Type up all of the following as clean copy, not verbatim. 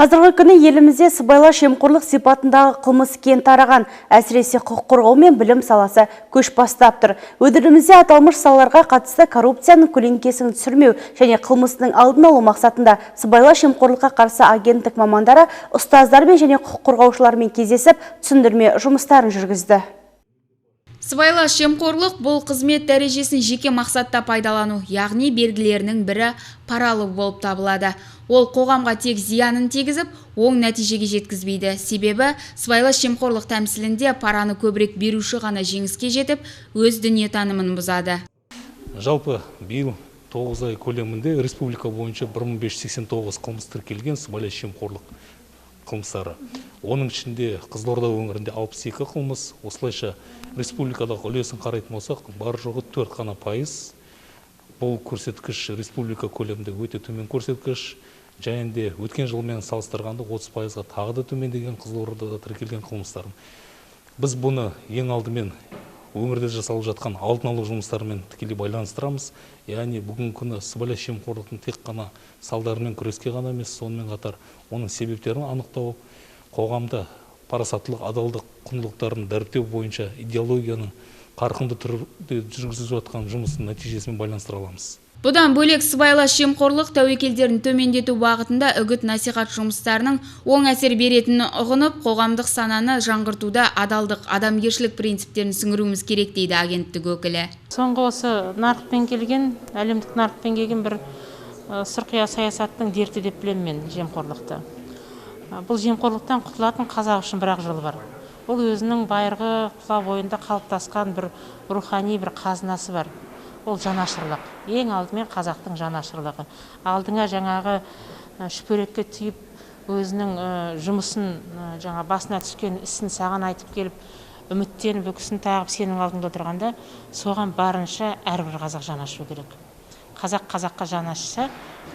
Қазіргі күні елімізде сыбайлас жемқорлық сипатындағы қылмыс кең тараған, әсіресе құқық қорғау мен білім саласы көш бастап тұр. Өңірімізде аталмыш салаларға қатысты коррупцияның көлеңкесін түсірмеу және қылмыстың алдын алу мақсатында сыбайлас жемқорлыққа қарсы агенттік мамандары ұстаздармен және құқық қорғаушылармен кездесіп, түсіндірме жұмыстарын жүргізді. Сыбайлас жемқорлық – бұл қызмет дәрежесін жеке мақсатта пайдалану, яғни белгілерінің бірі пара алу болып табылады. Ол қоғамға тек зиянын тигізіп, оң нәтижеге жеткізбейді. Себебі сыбайлас жемқорлық тәмсілінде параны көбірек беруші ғана жеңіске жетіп, өз дүниетанымын бұзады. Жалпы биыл 9 ай көлемінде республика бойынша 1589 қылмыс тіркелген, сыбайлас жемқорлық қылмыстары. Оның ішінде Қызылорда өңірінде 62 қылмыс. Осылайша, республикадағы үлесін қарайтын болсақ, бар жоғы 4 қана пайыз. Бұл көрсеткіш республика көлемінде өте төмен көрсеткіш және де өткен жылмен салыстырғанда 30%-ға тағы да төмендеген Қызылордада тіркелген қылмыстардың. Біз бұны ең алдымен өңірде жасалып жатқан алдын алу жұмыстарымен тікелей байланыстырамыз. Яғни бүгінгі күні сыбайлас жемқорлықтың тек қана салдарымен күреске ғана емес, сонымен қатар оның себептерін анықтау, қоғамда парасаттылық, адалдық құндылықтарын дәріптеу бойынша идеологияның қарқынды түрде жүргізіліп жатқан жұмысының нәтижесімен байланыстыра аламыз. Бұдан бөлек, сыбайлас жемқорлық тәуекелдерін төмендету бағытында үгіт насихат жұмыстарының оң әсер беретінін ұғынып, қоғамдық сананы жаңғыртуда адалдық, адамгершілік принциптерін сіңіруіміз керек, дейді агенттік өкілі. Соңғы осы нарықпен келген, әлемдік нарықпен келген бір сұрқия саясаттың дерті деп білемін мен жемқорлықты. Бұл жемқорлықтан құтылатын қазақ үшін бір ақ жол бар. Ол өзінің байырғы тұла бойында қалыптасқан бір рухани бір қазынасы бар. Ол жанашырлық. Ең алдымен қазақтың жанашырлығы. Алдыңа жаңағы шүперекке түйіп, өзінің жұмысын, жаңа басына түскен ісін саған айтып келіп, үміттеніп, үкісін тағып сенің алдыңда отырғанда, соған барынша әрбір қазақ жаны ашу керек. Қазақ қазаққа жаны ашса,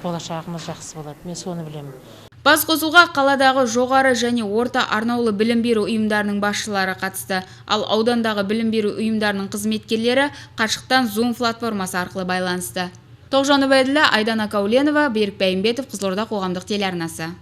болашағымыз жақсы болады. Мен соны білемін. Басқосуға қаладағы жоғары және орта арнаулы білім беру ұйымдарының басшылары қатысты. Ал аудандағы білім беру ұйымдарының қызметкерлері қашықтан Zoom платформасы арқылы байланысты. Тоғжан Үбәйділлә, Айдана Кауленова, Берік Бәйімбетов, Қызылорда қоғамдық телеарнасы.